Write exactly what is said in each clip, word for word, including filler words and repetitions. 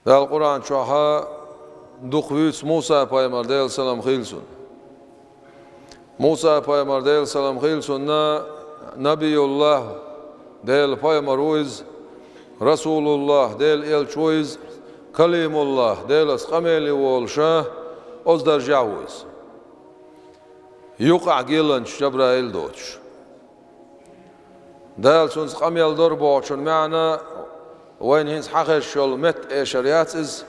Дала Къуръан чохь дукха вуьйцу Муса-пайхамар, Делан салам хуьлда цунна. Муса-пайхамар, Делан салам хуьлда цунна, Набиюллах, Делан пайхамар ву иза, Расулуллах, Делан элча ву иза, Калимуллах, Делаца къамел йина волуш, оцу даржехь ву иза. Юкъахь геланча Жабраил доцуш. Дала цуьнца къамел дора бохучун маьӀна вайна хӀинца хьахезаш йолу метта эшар яц иза,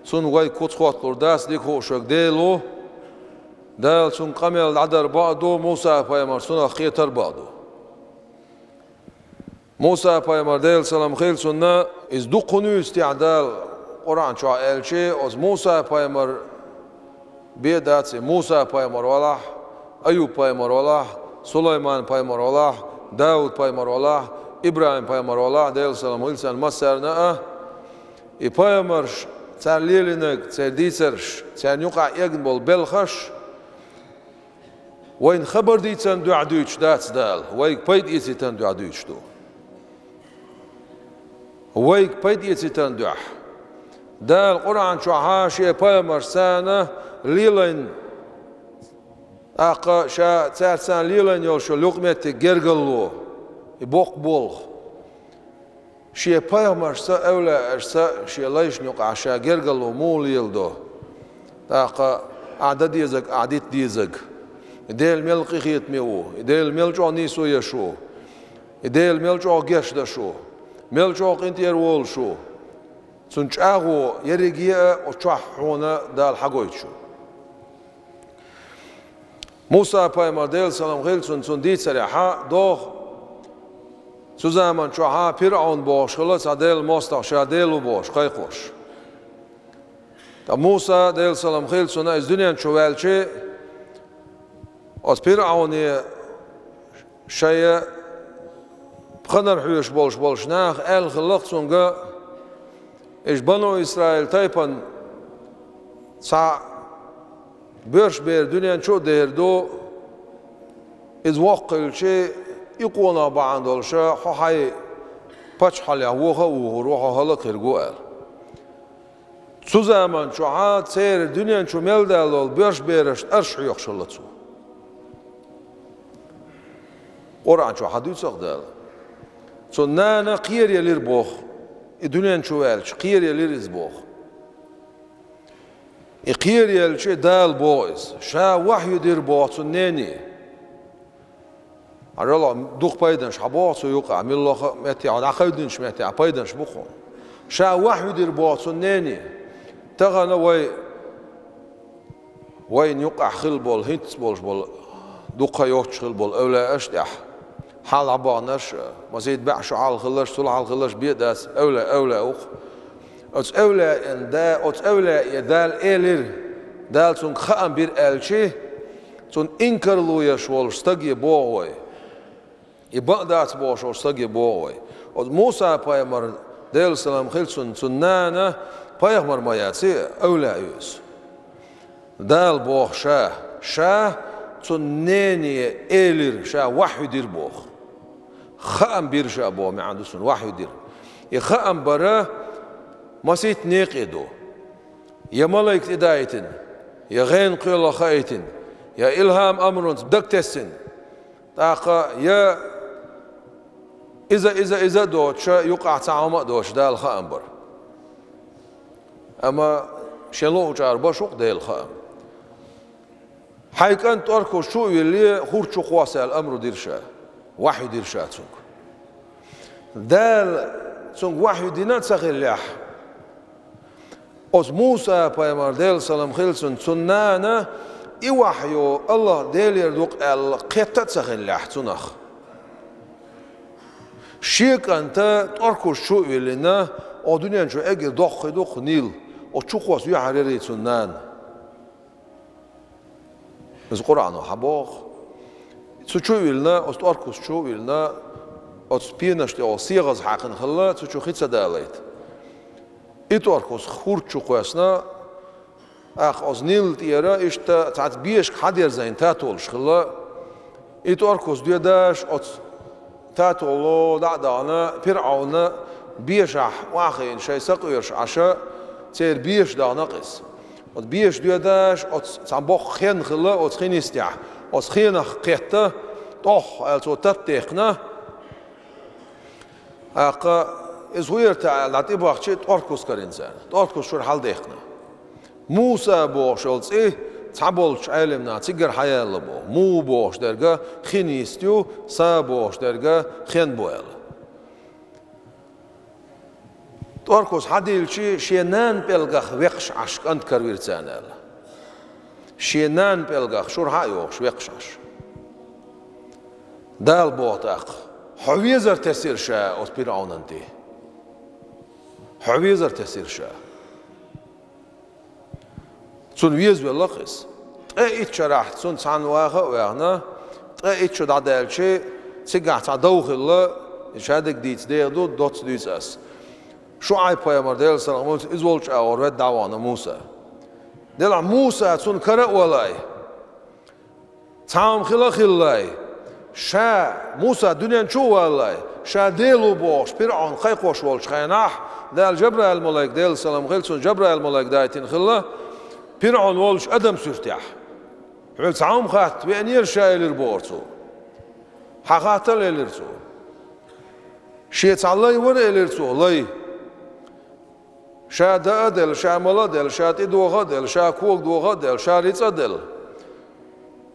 цунна вай куц хӀотталур дац, дика хууш верг Дела ву. Дала цуьнга къамел дӀадар бакъ ду, Муса-пайхамар цунах кхетар бакъ ду. Муса-пайхамар, Делан салам хуьлда цунна, иза дукха хӀун вуьйцу техьа Дала Къуръан чохь аьлча, оцу Муса-пайхамар бен дац и, Муса-пайхамар валахь, Аюб-пайхамар валахь, Сулайман-пайхамар валахь, Дауд-пайхамар валахь, ИбрахӀим-пайхамар валахь, Делан салам хуьлда царна массарна а, и пайхамарш, цара лелийнарг, церан дийцарш, царна юкъахь эгна болу белхаш, вайна хабар дийцан дуьхьа дуьйцуш дац Дала, вайга пайда эцийтан дуьхьа дуьйцуш ду. Вайга пайда эцийтан дуьхьа. Дала Къуръан чохь шен пайхамаршца лелийна, тӀаккха ша цаьрца лелийна йолуш йолу юкъаметтиг гергарло, и боккха болх. Шен пайхамаршца, эвлаяашца, шен лайшна юкъахь ша гергарло муха леладо? ТӀаккха ахь дан дезарг, ахь дита дезарг. И Дела мел къинхетаме ву, и Дела мел чӀогӀа нийсо еш ву, и Дела мел чӀогӀа гечдеш ву, мел чӀогӀа къинтӀера волуш ву. Цуьнан чӀагӀо ерриге а оцу чохь хьуна Дала хьагойтуш ву. Муса-пайхамар, Делан салам хуьлда цунна, цунна дийцарехь доху, цу заман чохь ПирӀавн бохуш хилла цхьа Делан мостагӀа, ша Дела ву бохуш, кхайкхош. Ткъа Муса, Делан салам хуьлда цунна, иза дуьнен чу ваьлча, оцу ПирӀавне шайн пханар хьоьжуш болуш болчу наха аьлла хилла-кх цуьнга, иза Бану Исраил тайпана цхьа боьрша бер дуьнен чу а дер ду, иза воккха хилча, и къонах бахьана долуш хьо хьайн паччахьаллехь воха а вухур ву, хьо хӀаллакьхир ву аьлла. Цу заман чохь церан дуьнен чу мел даьлла долу боьрша берашна арш хьоькхуш хилла цо. Къуръан чохь дуьйцу-кх Дала. Цуьнан нана кхераелира боху, и дуьнен чу ваьлча, кхераелира иза боху. И кхераелча, Дала боху иза, ша вахьйу дира боху цуьнан нене. Хьажал, дукха пайданаш хьан боху цу юкъахь, муьлхха а метте, хьо дӀакхайдинчу метте, хьан пайданаш бу хьуна. Ша вахьйу дира боху цуьнан нене. Тахана вай, вайна юкъахь хилла болу, хӀинцца болуш болу, дукха йоццуш хилла болу эвлаяаш тӀехь, хьалха баханарш, масийта баьӀ шо хьалха хилларш, цул хьалха хилларш бен дац, эвлаяъ, эвлаяъ ву-кх. Оцу эвлаяъна да, оцу эвлаяъе Дала элира, Дала цуьнга хаам бира аьлча, цунна инкарло еш волчу стаге боху вай. И бакъ дац бохуш волчу стаге боху вай. Оцу Муса-пайхамар, Делан салам хуьлда цунна, цуьнан нана пайхамар ма яц, эвлаяъ ю иза. Дала боху ша, ша цуьнан нене элира, ша вахьйу дира боху. Хаам бира ша боху маьӀна ду цуьнан, вахьйу дира. И хаам бар масийта некъе ду. Я малайка тӀедайтина, я гӀенан кхоьлах хаийтина, я илхьам амрунца дагатесна. ТӀаккха я иза, иза, иза а доцуш, юкъахь цхьа хӀума а доцуш, Дала хаам бар. Амма шен луучара баш ву-кх Делан хаам. Хьайн кӀант тӀоркхуш чу а вилле, хурд чу кхосса аьлла амру дира ша, вахьйу дира ша цуьнга. Дала цуьнга вахьйу дина а ца хиллехь, оцу Муса-пайхамар, Делан салам хуьлда цунна, цуьнан нана и вахьйу АллахӀ Делера ду-кх аьлла кхетта а ца хиллехь цунах, шен кӀанта тӀоркхуш чу а виллина, оха дуьнен чу эггара доккхий ду-кх Нил, оцу чу кхосса юьхьар яра цуьнан нана. Иза Къуръано хьан боху. Цу чу а виллина, оцу тӀоркхуш чу а виллина, оцу пенаш тӀе оха сегӀаз хьаькхина хилла, цу чу хи ца далайта. И тӀоркхуш хурд чу кхоьссина, тӀаккха оцу Нил тӀера иштта цхьацца бешка хьадерзийна татолаш хилла. И тӀоркхуш доьдаш оцу татоло дӀа а дахана, ПирӀавна бешахь охьахиъна шайн сакъоьруш Ӏаш, Церан беша дахана-кх иза. Оцу беша доьдуш, оцу цхьа боккха хен хилла оцу хин йистехь, оцу хенах кхетта, тӀох аьлла цо тата дехкина. ТӀаккха иза хӀун яра-те аьлла, дӀа тӀебахча, тӀоркус карийна царна. ТӀоркус чуьра хьалдаьккхина. Муса бохуш йолу цӀе цхьаболчу Ӏеламнаха цигара хьаяьлла боху. Му бохуш дерг хин йист ю, са бохуш дерг хен бу аьлла. ТӀоркус хьадийлча, шен нана пӀелгах векхаш Ӏаш кӀант каравира царна аьлла. Шен нана пӀелгах шура хьа а йохуш векхаш Ӏаш. Дала боху тӀаккха: «Хьо везар тесира ша оцу ПирӀунан тӀе? Хьо везар тесира ша?» Цунна везавелла-кх иза. Ткъе итт шарахь цунна цхьаьна ваха а ваьхна, ткъе итт шо дӀадаьлча, цигахь цхьа дов хилла, и шадерг дийца дехар ду, доцца дуьйцу ас. ШуӀайб-пайхамар, Делан салам хуьлда цунна, иза волчу агӀор ведда дӀа а вахана Муса. Делахь Муса цунна кара а валай, цхьа хӀума хила а хиллай, ша, Муса дуьнен чу а валлай, ша Дела ву бохуш, ПирӀун кхайкхош волчу хенахь, Дала Жабраил-малайк, Делан салам хуьлда цунна, Жабраил-малайк дайтина хилла, ПирӀун волчу адам суьртехь. Хьоьга цхьа хӀума хатта веанера ша, элира бохура цо. Хьан хаттал, элира цо. Шен цхьа лай вара, элира цо, лай. Ша даа а делла, ша мала а делла, ша тӀедоха а делла, ша кога доха а делла, ша рицкъа а делла.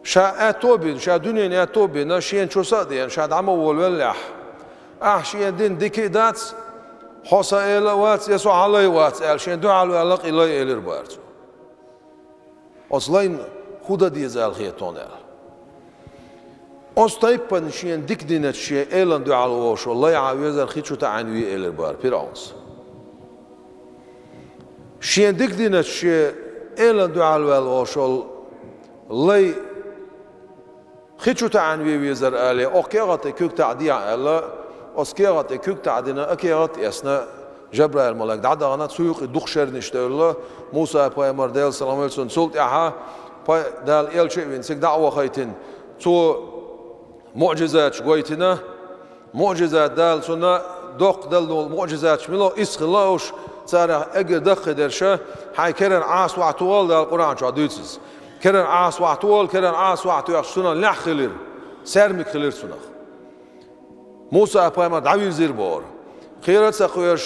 Ша аьтто а бина, ша дуьненан аьтто а бина, шена чу са а деана, ша дӀа ма волавеллехь. Ахь шена дина дика а дац, хьо сан эла а вац, я со хьан лай а вац, аьлла, шена дуьхьал ваьлла-кх и лай, элира бохура цо. Оцу лайна хӀун дан деза аьлла хета хьуна аьлла. Оцу тайпана шена дика диначу шен элана дуьхьал волуш волу лай хьан везар хи чу таӀийна ве, элира бохура ПирӀунас. Шена дика диначу шен элана дуьхьал ваьлла волуш волу лай хи чу таӀийна ве везар алий, окху кехат тӀе куьг таӀа дехьа аьлла, оцу кехат тӀе куьг таӀа дина, а кехат а эцна, Жабраил-малайк дӀадахана, цу юкъе дукха шернаш девлла, Муса-пайхамар, Делан салам хуьлда цунна, цул тӀаьхьа пай-, Дала элча а вина, цига дӀа а вахийтина, цо муӀжизаташ гойтина. МуӀжизат Дала цунна доккха делла долу муӀжизаташ мила, иза хилла уьш, царах эггара даккхийдерш, хьайн керара Ӏаса охьатохал, Дала Къуръан чохь дуьйцу иза. Керара Ӏаса охьатохал, керара Ӏаса охьатоьхча, цунах лаьхьа хилира, саьрмик хилира цунах. Муса-пайхамар дӀавирзира бохура. Кхера а ца кхоьруш,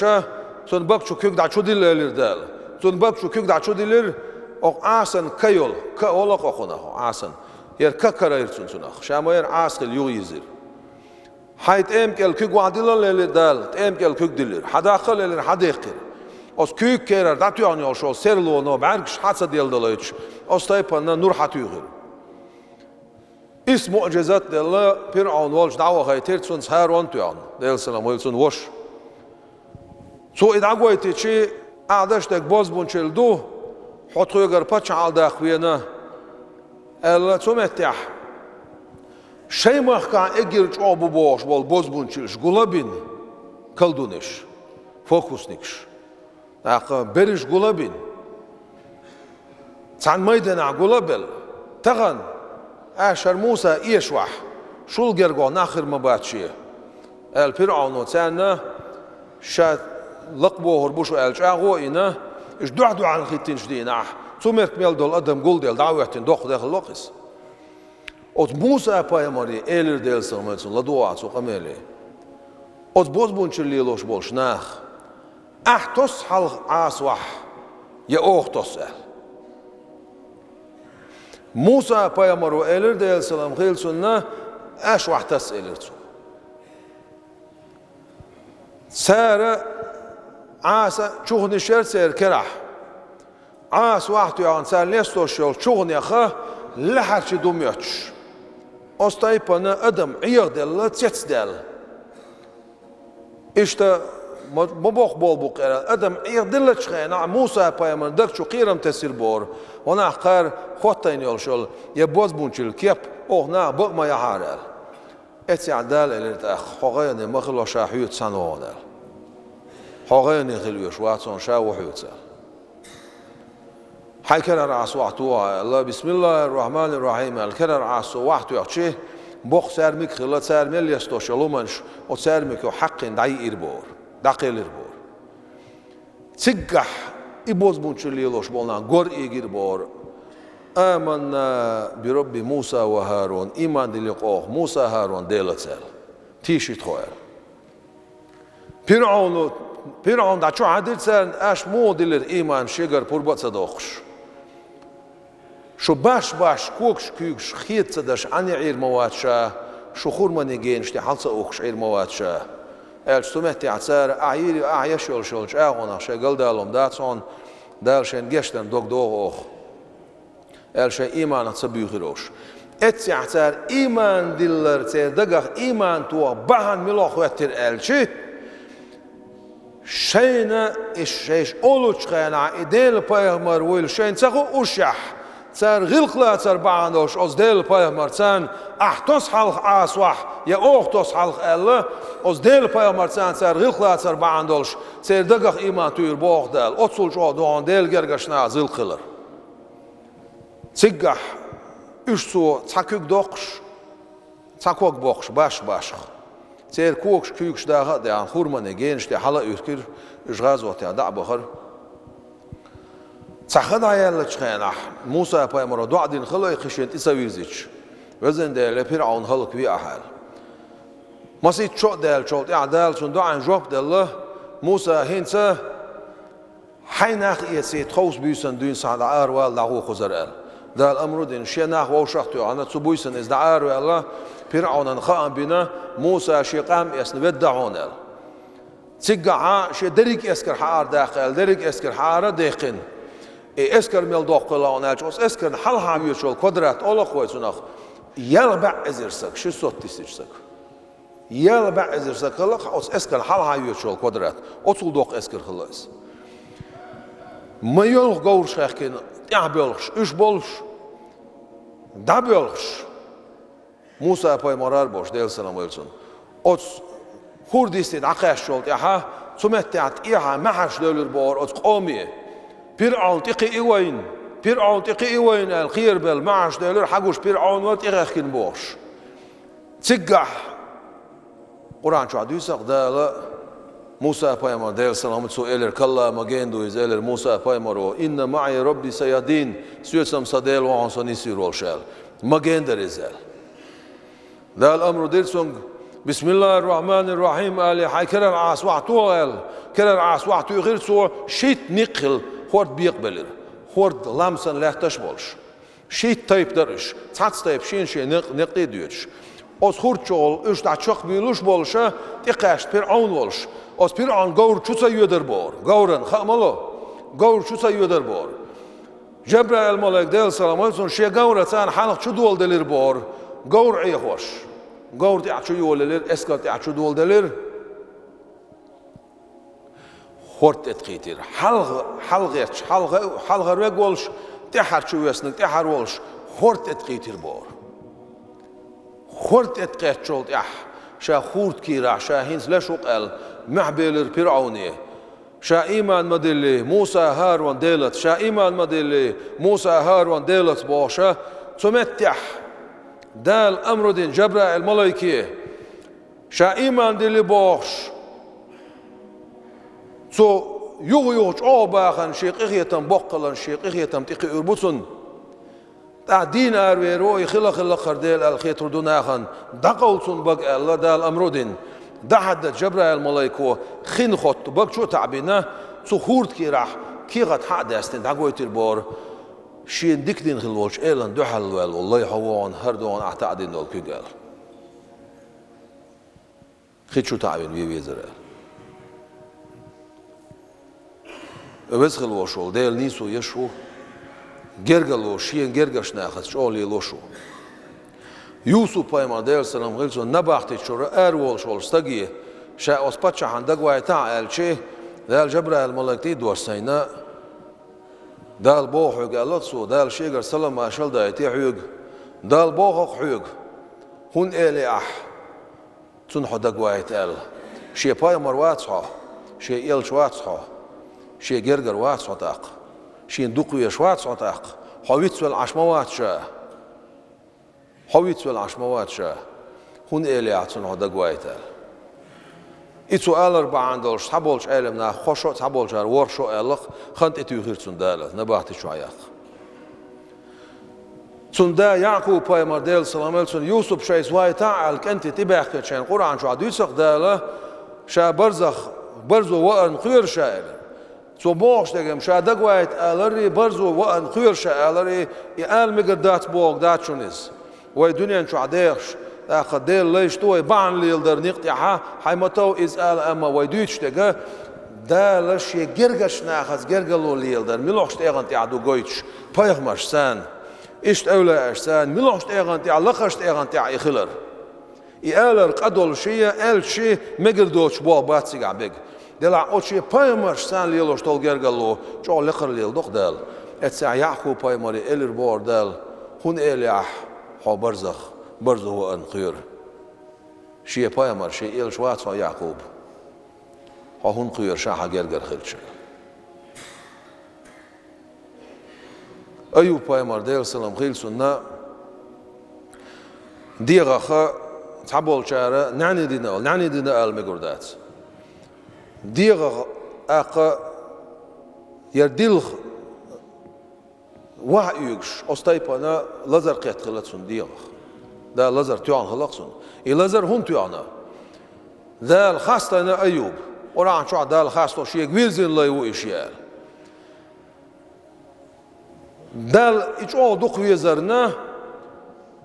цунна бага чу куьг дӀа чу дилла, элира Дала. Цунна бага чу куьг дӀа чу диллира, окху Ӏасан ка йолу, ка олу-кх окхунах, Ӏасан. ХӀара ка карийра цунна цунах. Ша ма-ярра Ӏаса хилла юха йирзира. Хьайн тӀема кӀел куьг охьадилла, элира Дала, тӀема кӀел куьг диллира. Хьан даккхал, элира, хьан даккхира. Оцу куьйга керара дӀатоьхна йолуш йолу серлоно бӀаьргаш хьан ца делдалийтуш, оцу тайпана нур хьан туьйхира. Исс муӀжизат а делла, ПирӀун волчу дӀа а вахийтира, цунца ХӀарон а тоьхна, Делан салам хуьлда цунна, ваша. Цо и дӀагойтича, ахь деш дерг бозбунчалла ду, хьо тхоьгара паччахьалла даккха веана, аьлла, цу меттехь шайн махкахь эггара чӀогӀа бу бохуш болу бозбунчаллаш гул а бина, колдунаш, фокусникаш. ТӀаккха берриш гул а бина, цхьана майданахь гул а белла, тахана, аша хӀара Муса эшавахь, шул гергахь нах хир ма бац шен, аьлла, ПирӀуно царна, ша лакхабохур бу шу аьлла, чӀагӀо а йина, уьш дуьхь-дуьхьал хӀиттинчу дийнахь, цу меттиг мел долу адам гулделла дӀа а хӀоьттина, доккха де хилла-кх иза. Оцу Муса-пайхамаре элира, Делан салам хуьлда цунна, ладогӀа цу къамеле. Оцу бозбунчалла лелош болчу наха: «Ахь тосса хьалха Ӏаса вахь, я оха тосса?» — аьлла. Муса-пайхамаро элира, Делан салам хуьлда цунна: «Аша вахь тасса», — элира цо. Цара Ӏаса чухнаш яра церан керахь. Ӏаса вахь тоьхна, цара лестош йолчу чухнех лаьхьарчу ду моьттуш. Оцу тайпана адам Ӏехаделла, цецдаьлла. Иштта ма, ма боккха болу бу-кх, адам Ӏехадиллачу хенахь Муса-пайхамаран даг чу кхерам тесира бохура, ванах кхара хӀоттайна йолуш йолу я бозбунчалла кеп оха наха бакъ ма яхьара аьлла. Эццехь Дала элира тӀаккха: «Хьо гӀайгӀане ма хила, ша хьоьца цхьаьна ву хьуна», — аьлла. «Хьо гӀайгӀане хила оьшу вац хьуна, ша ву хьоьца», — аьлла. «Хьайн керара Ӏаса вахь тохахь», — аьлла. «Бисмиллахир-рахманир-рахим», — аьлла, керара Ӏаса вахь тоьхча, боккха саьрмик а хилла, цара мел лестош йолу хӀуманаш оцу саьрмико хьаккхийна дӀайиира бохура, дӀакхелира бохура. Циггахь И бозбунчалла лелош болу нах гор ийгира бохура: «Аманна би Рабби Муса ва Харун», ийман диллира оха Муса, Харун Делаца аьлла. Тийшира тхо аьлла. ПирӀауну, ПирӀаун дӀа чу хьаьдира царна, аша муха диллира ийман шегара пурба а ца доккхуш? Шу баш-баш когаш куьйгаш хеда ца деш Ӏан Ӏийр ма вац ша, шу хурманийн генаш тӀе хьала ца ухкуш Ӏийр ма вац ша, аьлча, цу меттехь цара: «Ахь йийр ю, ахь еш йолуш йолу чӀагӀонах шайн галдалом дац хьуна, Дала шайна гечдарна дог догӀу оха», аьлла, шайн ийманах ца буьйхира уьш. Эццехь цара ийман диллар, церан дагах ийман тоха бахьана мила хӀоьттира аьлча, шайна и шайша олучу хенахь, и Делан пайхамар вуйла шайна ца хуъушехь, цара гӀиллакх лацар бахьана долуш оцу Делан пайхамарца: «Ахь тосу хьалха Ӏасахь, я оха тосу хьалха», аьлла, оцу Делан пайхамарца цара гӀиллакх лацар бахьана долуш, церан дагах ийман туьйхира боху Дала. Оццул чӀогӀа ду хьуна Делан гергарчу нахаца гӀиллакх хилар. Циггахь уьш цо цхьа куьг доккхуш, цхьа ког боккхуш баш-башха. Церан когаш куьйгаш даха а даьхна, хурманийн генаш тӀе хьала а уьркира, уьш гӀазотехь дӀа а бахара. Цхьа хан дӀаяьллачу хенахь, Муса-пайхамаро доӀа дина хилла, кхин шена тӀе ца вирзича: «Везан Дела, я ПирӀаун хӀаллакве ахь», аьлла. Масийтта шо а даьллачул тӀаьхьа Дала цунна доӀанна жоп а делла: «Муса, хӀинца хьайн нах а эций, тховса буьйсанна дуьйна схьа дӀааравала, дӀагӀо кхузара», аьлла. Дала амру дина, шен нах вовшах а тоьхна, цу буьйсанна иза дӀаараваьлла, ПирӀаунна хаам бина, Муса шен къам эцна ведда хьуна аьлла. Циггахьа шен дерриг эскар хьаарадаккха аьлла, дерриг эскар хьаара а даьккхина. И эскар мел доккха хилла хьуна аьлча, оцу эскарна хьалха йоьдуш йолу квадрат олу-кх вай цунах, ялх бӀе эзар саг, шестьсот тысяч саг. Ялх бӀе эзар саг хилла-кх оцу эскарна хьалха йоьдуш йолу квадрат. Оццул доккха эскар хилла иза. Ма йоьлху говраш хехкина, тӀаьхьа боьлхуш, уьш болуш, дӀабоьлхуш, Муса-пайхамар а болуш, Делан салам хуьлда цунна. Оцу хӀур дисте дӀакхаьчначул тӀаьхьа, цу меттехь тӀехьа маьхьарш девлира бохура оцу къоме: «ПирӀаун тӀекхиий вайна! ПирӀаун тӀекхиий вайна!» аьлла, кхерабелла маьхьарш девлира, хьагуш ПирӀаун вара тӀехехкина бохуш. Циггахь Къуръан чохь дуьйцу-кх Дала, Муса-пайхамар, Делан салам хуьлда цунна, элира: «Калла, ма гена ду иза», элира Муса-пайхамаро: «Инна маӀия Рабби саяхдин», соьца-м сан Дела ву хьуна со нисвийр волуш аьлла. Ма гена дара иза аьлла. Дала амру дира цуьнга: «Бисмиллахир рахманир рахим», аьлла, хьайн керара Ӏаса охьатоха аьлла. Керара Ӏаса охьатуьйхира цо, шийтта некъ хилла, хӀорд бекъабелира. ХӀорд лам санна лаьтташ а болуш. Шийтта тайпа дара уьш, цхьацца тайпа шена-шена некъ-, некъ тӀе а доьдуш. Оцу хӀорда чухула уьш дӀа чекхбуьйлуш болуша, тӀекхаьчна ПирӀаун волуш. Оцу ПирӀаун говр чу ца йоьдура бохура, говрана, хаа ма ло, говр чу ца йоьдура бохура. Жабраил-малайк, Делан салам хуьлда цунна, шен говра царна хьалха чу доладелира бохура, говр Ӏехош. Говр тӀехь чу йолаелира, эскар тӀехь чу доладелира. ХӀорд тӀе тӀекхийтира. Хьалха, хьалхарчу, хьалха, хьалхара верг волуш, тӀаьхьара чу воьссинарг тӀаьхьара волуш, хӀорд тӀе тӀекхийтира бохура. ХӀорд тӀе тӀекхаьчначул тӀаьхьа, ша хӀорда кийрахь, ша хӀинца леш ву-кх аьлла, мохь белира ПирӀауне. Ша ийман ма диллий, Муса, ХӀарун Делаца, ша ийман ма диллий, Муса, ХӀарун Делаца бохуша, цу меттехь Дала амру дина Жабраил-малайке, ша ийман диллий бохуш, цо юха-юха чӀогӀа бахана, шен къинхетам боккха хиларна, шен къинхетам тӀекхиър бу цунна. ТӀаккха дийна аравер ву и хила-хиллакхара Дела аьлла хетар ду нахана, дӀакъовла цунна бага аьлла, Дала амру дина. ДӀахьаьдда Жабраил-малайко хин хотту бага чу а таӀбина, цу хӀорда кийрахь кехат хьа а даьстина, дӀагойтира бохура, шена дика дина хилла волчу элана дуьхьал ваьлла волу лай хьо ву хьуна, хӀара ду хьуна ахь таӀдина долу куьг аьлла. Хи чу таӀвина вен везара аьлла. Веза хилла волуш волу Дела нийсо еш ву, гергарло шена гергарчу нахаца чӀогӀа лелош ву. Юсуп-пайхамар, Делан салам хуьлда цунна, набахти чуьра араволуш волчу стаге, ша оцу паччахьна дагавайтахьа аьлча, Дала Жабраил-малайк тӀе а доссийна, Дала боху хьоьга аьлла цо, Дала шегара салам-маршалла дайтий хьоьга. Дала боху-кх хьоьга, хӀунда элий ахь цунна хьо дагавайта аьлла. Шен пайхамар вац хьо, шен элча вац хьо, шен гергара вац хьо тӀаккха, шена дукха везаш вац хьо тӀаккха, хьо вицвелла Ӏаш ма вац ша. Хьо вицвелла Ӏаш ма вац ша, хӀунда элий ахь цунна хьо дагавайта аьлла. И цо алар бахьана долуш цхьаболчу Ӏеламнаха кхо шо а, цхьаболчара ворхӀ шо а аьлла, хан тӀетуьйхира цунна Дала, набахти чохь яккха. Цунна да Якъуб-пайхамар, Делан салам хуьлда цунна, Юсуп шайца вайтахь аьлла, кӀентий тӀебаьхкича, Къуръан чохь дуьйцу-кх Дала, ша барзах, барзо ваарна кхоьру ша аьлла. Цо бохуш дерг-м ша дагавайта аларий, барзо ваарна кхоьру ша аларий, и ала мегар дац бохург дац шуна иза. Вай дуьнен чохь дехаш, тӀаккха Делан лайш ду вай бахьана леладар некъа тӀехь, хьайн ма тов иза ала, амма вай дуьйцуш дерг, Дала шен гергарчу нахаца гергарло леладар муьлхачу тӀегӀан тӀехь ду гойтуш, пайхамарш царна, иштта эвлаяаш царна, муьлхачу тӀегӀан тӀехь, лакхарчу тӀегӀан тӀехь и хилар. И алар къа долуш я, аьлча шен мегар доцуш болх бац цигахь берг. Делахь оцу шен пайхамарш царна лелош долу гергарло чӀогӀа лекхара леладо-кх Дала. Эццехь Якъуб-пайхамаре элира бохура Дала, хӀунда элира ахь, хьо барзах, барзо ваарна кхоьру? Шен пайхамар, шен элча вац хьо, Якъуб. Хьо хӀунда кхоьру ша хьан гергара хилча? Аюб-пайхамар, Делан салам хуьлда цунна, дегӀах цхьаболчара наьӀне дина, наьӀне дина ала мегар дац. ДегӀах, тӀаккха яра дилха ваха оьгуш, оцу тайпана лазар кхетта хилла цунна дегӀах. Дала лазар тоьхна хилла-кх цунна. И лазар хӀунда тоьхна? Дала хастийна Аюб. Къуръан чохь Дала хасто шега вирзина лай ву и шен аьлла. Далла и чӀогӀа дукха везарна,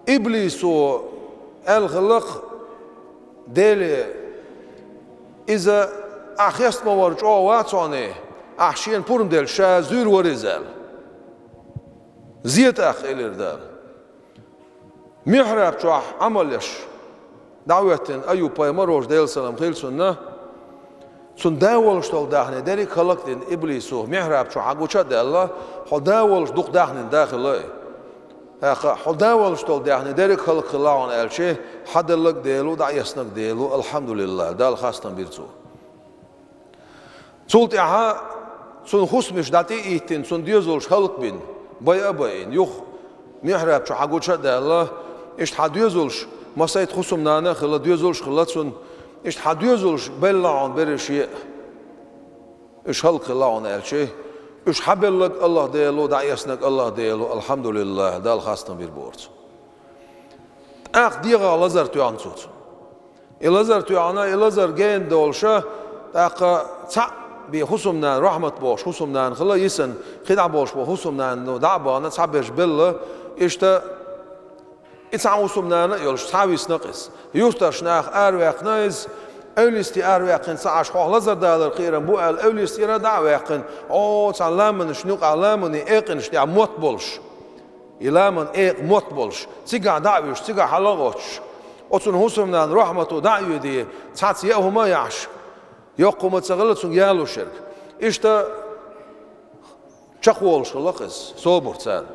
иблисо аьлла хилла-кх Деле: «Иза ахь хеста ма вара чӀогӀа вац хьуна, ахь шена пурба делча, ша зуьйр вара иза», – аьлла. «Зе тӀаккха», – элира Дала. Михьраб чохь Ӏамал еш дӀахӀоьттина Аюб-пайхамар, Делан салам хуьлда цунна, цунна да волуш долу даьхни дерриг а хӀаллакдина иблисо, михьраб чу хьагуча а даьлла, хьо да волуш дукха даьхнина да хилла и. ТӀаккха хьо да волуш долу даьхни дерриг а хӀаллакхилла хьуна аьлча, хьан деллаг Дела ву, дӀаэцнаг Дела ву, алхьамдулиллахӀ, Далла хастам бира цо. Цул тӀаьхьа цунна хӀусамаш дӀа тӀе а йиттина, цунна доьзалш хӀаллакбина, байа а байина, юха михьраб чу хьагуча а даьлла, иштта хьан доьзалш, масийтта хӀусамнана а хилла, доьзалш а хилла цунна, иштта хьан доьзалш белла хьуна берриш а, уьш хӀаллакхилла хьуна аьлча, уьш хьан беллаг АллахӀ Дела ву, дӀаэцнаг АллахӀ Дела ву, алхьамдулиллахӀ, Далла хастам бира бохура цо. ТӀаккха дегӀах лазар тоьхна цуьнца. И лазар тоьхна, и лазар гена долуша, тӀаккха цхьаъ бен хӀусамнана, рохьмат бохуш хӀусамнана хилла, йисина кхидӀа болуш бу хӀусамнана, дӀа а бахана, цхьаберш белла, иштта и цхьа хӀусамнана а йолуш, цхьа а висна-кх иза. Юьртарчу наха араваьккхина иза, эвлисте араваьккхина ца Ӏаш, хьох лазар далар кхерам бу аьлла, эвлисте дӀа а ваьккхина, о, цхьана ламанаш юкъахь, ламанийн экъанаш тӀехь мотт болуш. И ламанийн экъа мотт болуш, цигахь дӀа а вуьйш, цигахь хьала а гӀоттуш, оцунна хӀусамнана рохьмато дӀа а йоьдий, цхьацца яа хӀума а яхьаш, йоккха хӀума ца хилла цуьнга ялош ерг. Иштта чекхволуш хилла-кх иза, собар царна.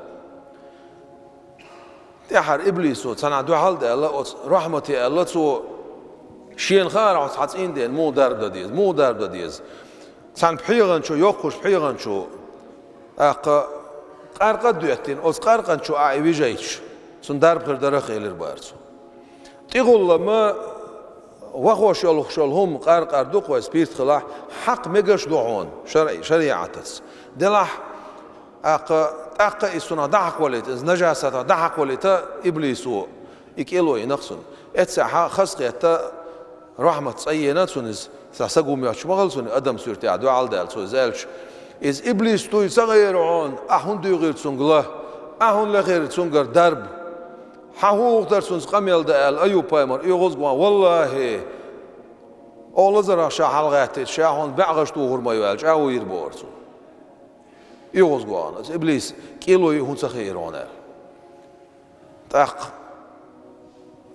ТӀаьхьара иблисо цхьанхьа дуьхьал а даьлла, оцу рохьмате аьлла цо, шена хаара хьо цхьа цӀийна дена муха дарба дан деза, муха дарба дан деза. Цхьана пхьегӀан чу, йоккхачу пхьегӀан чу, тӀаккха къаркъа а доьттина, оцу къаркъан чу ахь и вижайташ, цунна дарба хир дара-кх, элира бара цо. ТӀехула ма вахош йолуш йолу хӀума, къаркъар ду-кх вай, спирт хилахь, хьакха мегаш а ду хьуна шарӀи-, шариӀатаца. Делахь, тӀаккха, тӀаккха иза цунах дӀахьакхалийта, иза нажасатах дӀахьакхалийта иблисо и кӀело йина-кх цунна. Эццехь хазахетта, рохьмат цӀа а йина цунна иза, цхьа саг ву моьттуш ма хилла цунна, адам суртехь дуьхьал а даьлла цо иза аьлча, иза иблис дуй ца гӀера хьуна, ахь хӀунда дуьйгӀира цуьнга ла, ахь хӀунда лехира цуьнгара дарба? Хьан хӀун гӀуллакх дара цуьнца къамел дан аьлла, Аюб-пайхамар, оьгӀазгӀа ван, валлахӀи, оха лазарах ша хьалагӀаьттича, ша хьуна бӀе гӀаш тухур ма ю аьлча, а вуьйр бохура цо. ОьгӀазгӀа ван, оцу иблис кӀело йина хӀун ца хиира хьуна аьлла. ТӀаккха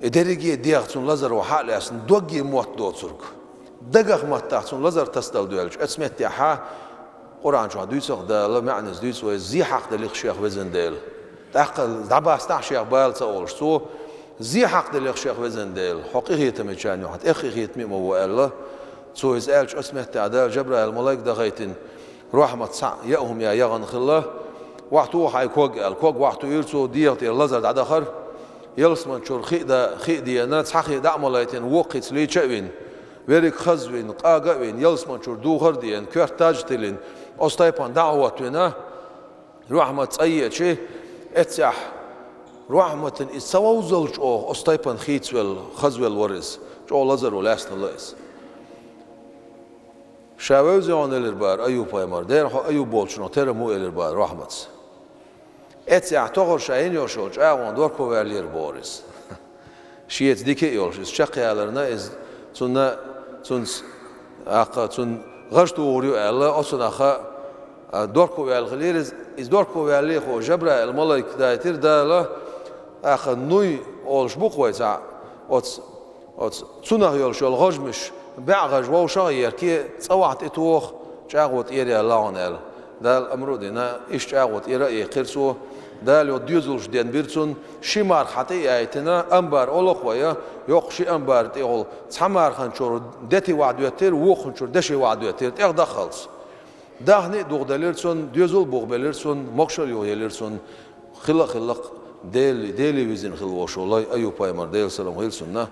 и дерриге а дегӀ цунна лазаро хьа а лаьцна, догге мотт доцург, дагах маттахь цунна лазар тасадала доьлча, оцу меттехьа Къуръан чохь дуьйцу-кх Дала, маьӀназа дуьйцу вай, зе хьакхаделира-кх шех, везан Дела. ТӀаккха дӀабастахь шех бала ца олуш цо, зе хьакхаделира-кх шех, везан Дела, хьо къинхетамечарна юкъахь тӀех къинхетаме а ма ву аьлла, цо иза аьлча, оцу меттехь Дала Жабраил-малайк дахийтина, рохьмат цхьаъ яа хӀума яа яхана хилла, охьатоха хьайн ког аьлла. Ког охьатуьйра, цо дегӀа тӀера лазар дӀадахара. Ялсамани чуьра хи а да-, хи а деана, цхьа хи дӀа а ма лайтина, воккхаца лийча а вина, Верриг хаза вина, къага а вина, ялсманчура духар а деана, коьрта таж а тиллина, оцу тайпана дӀа а хӀоттавина, рохьмат цӀа ечи, эццехь рохьматана иза ца вовззалла чӀогӀа оцу тайпана хийцавелла, хазвелла вара иза. ЧӀогӀа лазаро лаьцна хилла иза. Ша вевза хьуна, элира бара Айюб-пайхамар, дера хьо Айюб волчунах тера ма ву, элира бара рохьматца. Эццехь тохара ша йина йолуш йолу чӀагӀо дорко ваьллера бохура иза. Шеца дика а йолуш, иза чекхъяларна, иза цунна, цунца, аккха, цунна гӀаж тухур ю аьлла, оцунах а, дорко ваьлла хилира иза. Иза дорко ваьллехь, Жабраил малайка дайтира Дала, аккха, нуй олуш бу-кх вай цхьаъ, оцу Оцу цунах йолуш йолу гӀожмаш, бӀе гӀаж вовшах а ерке, цӀа вахьа тӀетоха, чӀагӀо тӀера яьлла хьуна аьлла. Дала амру а дина, иштта чӀагӀо тӀера а яьккхира цо. Дала йо доьзалш денбира цунна, ши марха хьан тӀе а яйтина, амбар олу-кх вай, йоккха ши амбар тӀехула, цхьа мархан чуьра дети вахьа доьттира, вукхун чуьра деши вахьа доьттира, тӀех даххалц. Дахни а духаделира цунна, доьзал а бухабелира цунна, могушалла юхаелира цунна. Хилла а хилла-кх, Дели, Дели визина хилла волуш волу лай Айюб-пайхамар, Делан салам хуьлда цунна.